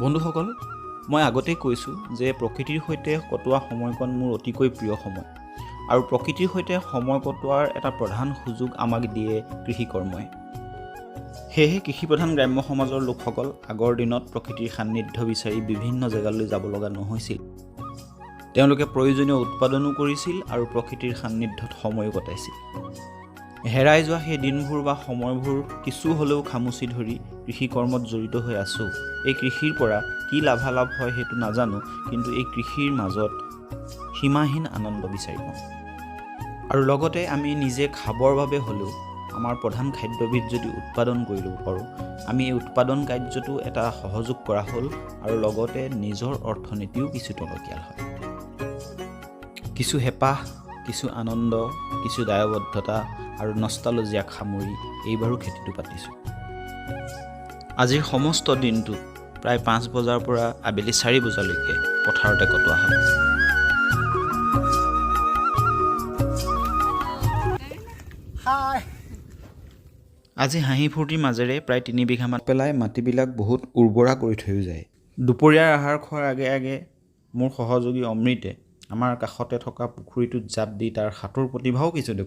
বন্ধুসকল, মই আগতেই কৈছোঁ যে প্ৰকৃতিৰ সৈতে কটোৱা সময়কণ মোৰ অতিকৈ প্ৰিয় সময় আৰু প্ৰকৃতিৰ সৈতে সময় কটোৱাৰ এটা প্ৰধান সুযোগ আমাক দিয়ে কৃষিকৰ্মই। সেয়েহে কৃষিপ্ৰধান গ্ৰাম্য সমাজৰ লোকসকল আগৰ দিনত প্ৰকৃতিৰ সান্নিধ্য বিচাৰি বিভিন্ন জেগালৈ যাব লগা নহৈছিল। তেওঁলোকে প্ৰয়োজনীয় উৎপাদনো কৰিছিল আৰু প্ৰকৃতিৰ সান্নিধ্যত সময়ো কটাইছিল। হেৰাই যোৱা সেই দিনবোৰ বা সময়বোৰ কিছু হ'লেও খামুচি ধৰি কৃষি কৰ্মত জড়িত হৈ আছোঁ। এই কৃষিৰ পৰা কি লাভালাভ হয় সেইটো নাজানো, কিন্তু এই কৃষিৰ মাজত সীমাহীন আনন্দ বিচাৰি পাওঁ। আৰু লগতে আমি নিজে খাবৰ বাবে হ'লেও আমাৰ প্ৰধান খাদ্যবিধ যদি উৎপাদন কৰি ল'ব পাৰোঁ, আমি এই উৎপাদন কাৰ্যটো এটা সহযোগ কৰা হ'ল আৰু লগতে নিজৰ অৰ্থনীতিও কিছু টনকিয়াল হয়। কিছু হেঁপাহ, কিছু আনন্দ, কিছু দায়বদ্ধতা আৰু নষ্টালজিয়াক সামৰি এইবাৰো খেতিটো পাতিছোঁ। আজিৰ সমস্ত দিনটো প্ৰায় 5 বজাৰ পৰা আবেলি 4 বজালৈকে পথাৰতে কটোৱা হ'ল। হাই। আজি হাঁহি ফূৰ্তিৰ মাজেৰে প্ৰায় 3 বিঘামান পেলাই মাটিবিলাক বহুত উৰ্বৰা কৰি থৈও যায়। দুপৰীয়াৰ আহাৰ খোৱাৰ আগে আগে মোৰ সহযোগী অমৃতে আমাৰ কাষতে থকা পুখুৰীটোত জাপ দি তাৰ সাঁতোৰ প্ৰতিভাও কিছু দেখুৱালে।